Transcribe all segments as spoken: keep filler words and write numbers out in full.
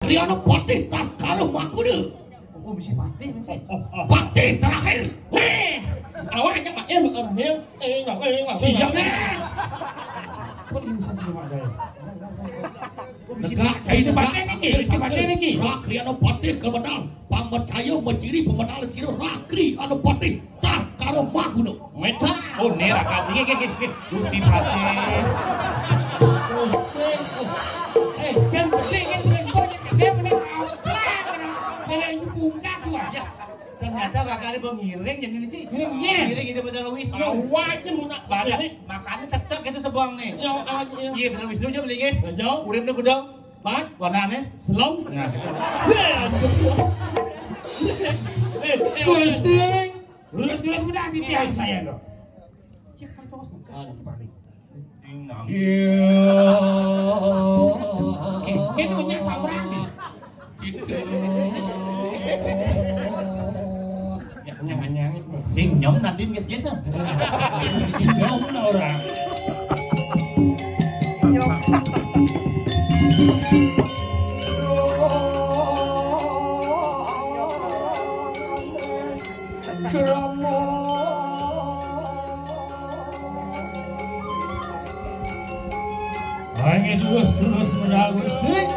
Tiana patih Taskara Maguna. Oh, mesti patih, mesti. Oh, oh. Patih terakhir. Weh, awaknya patih terakhir. Eh, enggak, eh, enggak, siap, eh. Kok ini bisa terima gaya? Tegak, mesti patih niki, mesti patih niki. Rakri anu patih kemedal, pamecaya meciri pemedal sira Rakri anu patih Taskara Maguna. Meta. Oh, ne raka. Nggih, nggih, nggih, nggih. Gusti Patih. Eh, kan penting kan, dia mending amplang, kan. Belain si Pungkat, coba. Ya, ternyata raka ada mau ngiring, jadi ini, Ci. Ngiring, iya. Ngiring, ngiring pada Wisnu. Awalnya mau nak pada, ini. Makanya tek-tek itu sebong nih. Ya, ah, iya. Iya, bener Wisnu aja beli, nggih. Betul. Urip nih, gedong. Pat? Warnane? Selong? Nah. Eh, eh, Gusti. Lurus-lurus benar di tiang saya, loh. Cek, kan terus buka, coba nih. Iya. Oke, oke, punya sabrang nih. Gitu. Nyang-nyang. Sing nyong nanti nges-ngesan. Nyong lah orang. Ceramah. Angin terus, terus, Gusti.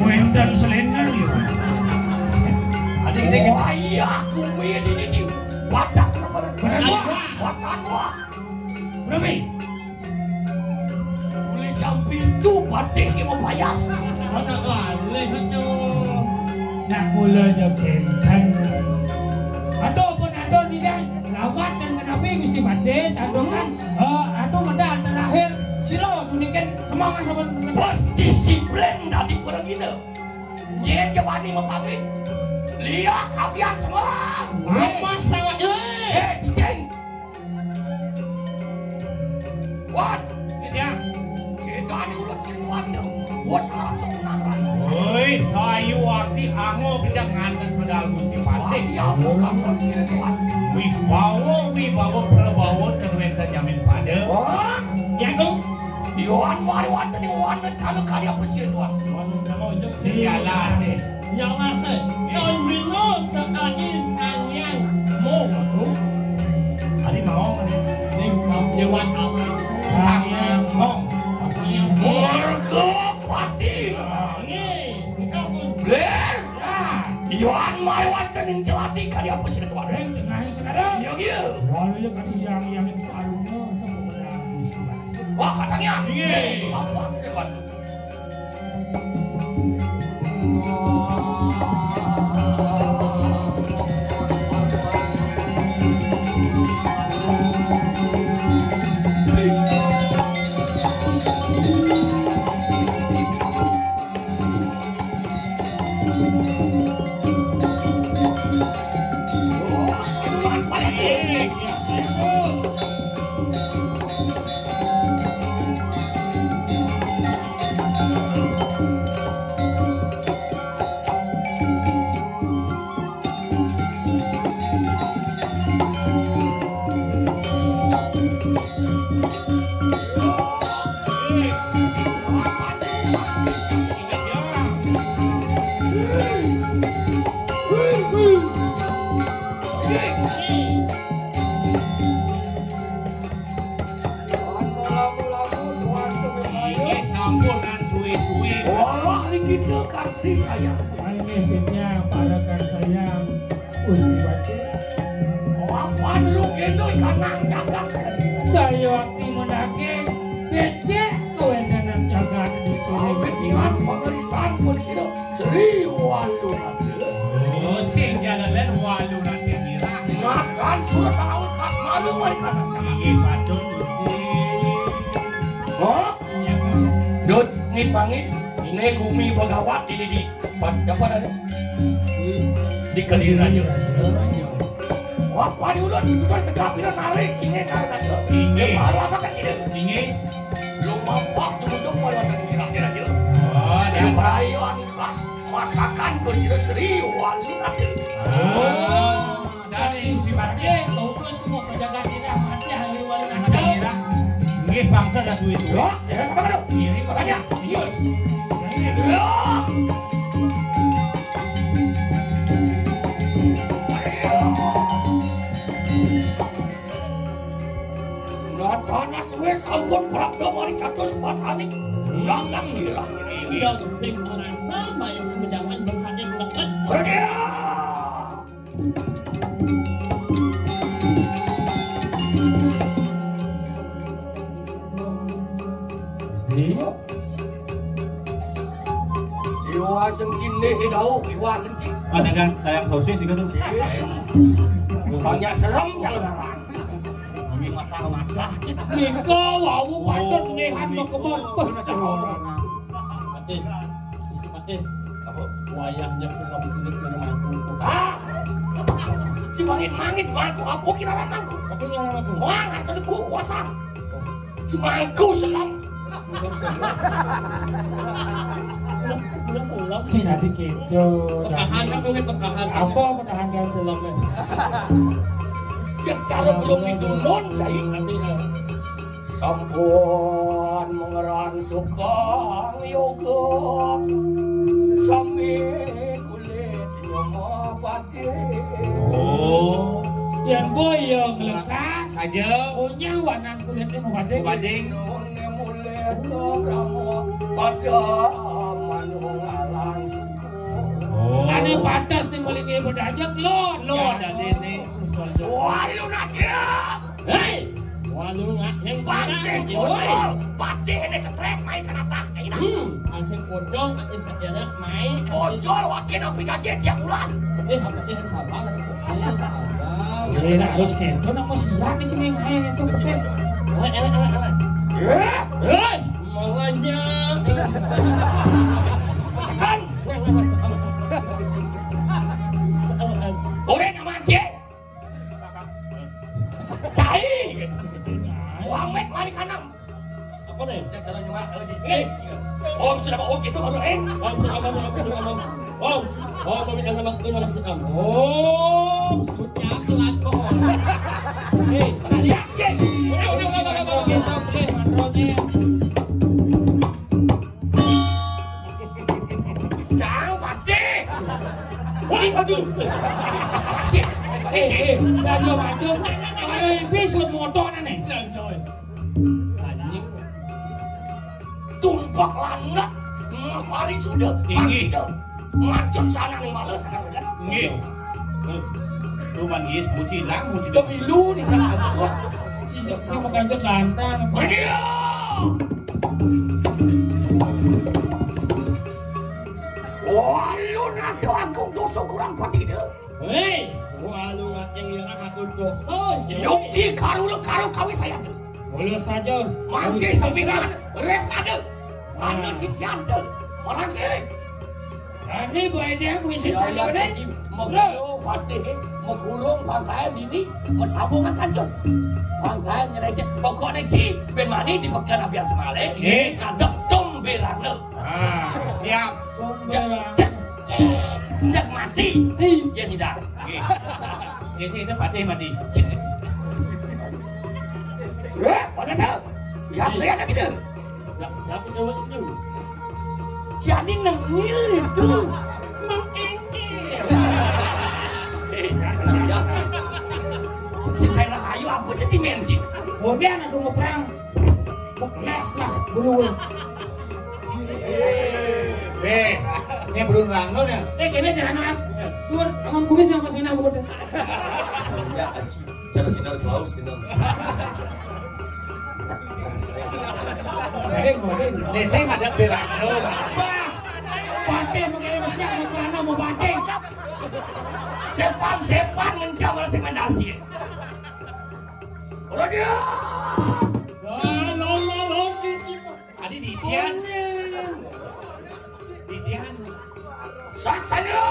Wénten selendang ya. Ada kita. Oh, iya, aku ini di watak. Berapa? Watak. Berapa? Mulai jam pitu patih ki mau payas. Masa galih to. Nak mula aja benteng. Aduh pun aduh nih kan. Lawat dan kenapi Gusti Patih, aduh kan. Eh, aduh medal terakhir. Silo tunikin semangat sama teman. Bos disiplin tadi pergi. Nyén jebani mapamit. Liak abian semua. Amat sangat, eh. Eh, cicing. Wan, ya. Kita ini ulut si tuan tu. Bos langsung nang raja. Oi, sayu arti ango bisa nganten pedal Gusti Patih. Wah, iya, bukan si tuan. Wibawa, wibawa prabawa ten wénten nyamin pada. Wah, ya tu. Yohan mari wonten ing wana cala kali apa sih, Tuan? Wana cala itu. Iyalah sih. Iyalah sih. Tahun dulu sekali sangyang mau aku. Tadi mau kan? Sing mau dewan alas. Sangyang mau. Sangyang mau. Warga pati. Ini, ini aku. Bler. Ya. Iwan mari wonten ing celati kali apa sih, Tuan? Ing tengahing segara. Iya, iya. Walu ya kali yang, yang itu alumnya sama. Wah, katanya. Iya. Apa sih, Tuan? Inggih sampun nang suwe-suwe. Wah, niki Kartri sayang. Inggih, Citya, parekan sayang. Gusti Patih. Apan lu kena ikanang jagat. Saya wakti mendaki becek kewenangan jagat di sini. Awit dengan pemeriksaan pun sira Sri Walu. Oh, sing jan Lén walu raden nira. Makan surat tahu kas malu wae kan. Inggih patut Gusti. Oh? Dut, ngit pangit. Ini gumi bagawat ini di apa ada? Di Kediri aja. Apa di ulun itu tegap ini naris ini karena itu. Inggih. Apa kasih? Inggih. Lu mampak tutup wae wacan kira-kira. Oh, dan perayu anu khas masakan bersih-bersih walu aja. Oh. Dari si Batik, terus ku mau penjaga kita, mati hari wali ada. Nggih, bangsa dah suwi-suwi. Yo, ya sama kan? Ini makanya. Iya. Iya. Nyatanya suwe sampun prapta mari catus patani. Jangan girang ini. Yang sing rasa main menjangan besarnya deket. Kerja. Gusti. Iwa sing cindih di dauh, iwa sing cindih. Ada kan tayang sosis itu tuh. Banyak serem calebaran. Kami mata-mata. Nika wau patut ngehan makebon. Patih. Patih. Apa? Wayahnya film kulit dari mantu. Ah! Si mangit-mangit mantu apa kira mantu? Apa kira mantu? Wah, asal ku kuasa. Si mangku selam. Sing ati kejo. Pertahanan kuwi pertahanan. Apa pertahanan selam? Yang cara belum ditunun, saya. Tapi, eh, sampun mengeran sukang yoga sami kulit nyomo pati. Oh. Yang boyong lekas saja punya warna kulitnya mau pati. Bading. Nune mulih ke Brahma pada manung alang suku. Oh. Ane patas nih mulai ngebut aja kelon. Kelon, ya. Dadi ini. Wah, lu nak. Hei, walu ngat yang pancing ojol. Patih ini stres main kena tak kayak gitu. Hmm, pancing ojol, pancing stres main. Ojol wakin api gaji tiap bulan. Patih, patih sabar, patih sabar. Ini nak terus kento, nak mau siap nih cemeng main yang sempet. Eh, eh, eh, eh. Eh? Hei, mawanya. Kan? Boleh nama cek? Cai. Wamet mari kanam. Apa nih? Yang cara nyuma, eh, di, eh, oh, sudah mau gitu baru, eh. Oh, sudah mau, sudah mau. Oh, oh, mau minta nama, nama, nama. Oh, sudah pelan kok. Eh, lihat sih. Udah, udah, udah, udah, udah. Kita play mantronya. Jang, Patih. Sing, aduh. Patih. Eh, eh, aduh, aduh. Ayo, ibi sun motor nih. Anjing. Tumpak landak, ngafari sudah, tinggi. Pasti dah. Macet sana nih, males sana udah. Nggih. Cuman nggih, muci lang, muci dong. Pemilu nih, kan, macet. Si, si, si mau kancet lantang. Pergi ya! Walu nato aku dosa kurang pati deh. Hei, walu ngateng yang aku dosa. Yuk di karula karo kawi saya tuh. Boleh saja. Mangke sampisan, rekade. Mana sisian tuh? Orang kiri. Ini boleh dia aku isi saya deh. Megulung patih, megulung pantai dini, mesambungan kancun. Pantai nyerecet, pokoknya ji, ben mani di pekan abiar semale, ngadep tum berane. Ah, siap. Cek, cek, cek mati. Iya tidak. Oke. Oke, sih, itu patih mati. Eh, pada tahu. Ya, lihat aja gitu. Siap, siap, itu itu. Jadi nengil itu. Mengengil. Eh, ya, ya. Si Kaila Ayu apa sih dimensi? Kemudian aku mau perang. Keples lah dulu. Eh, ini belum bangun ya? Eh, kene jangan. Tur, amun kumis yang pas kena buku. Ya, anjing. Cara sinar Klaus, sinar. Desa ada berano. Wah, pakai mengkene mesti ada kelana mau pakai. Sepan-sepan mencang orang segmentasi. Rodia. Adi Didian. Didian. Saksanya.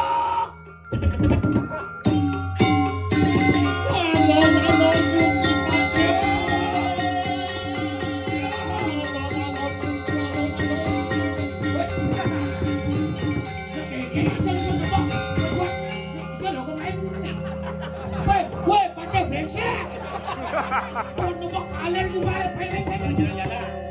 Woi, woi, pada brengsek. Kau nebak kalian gimana? Jalan-jalan.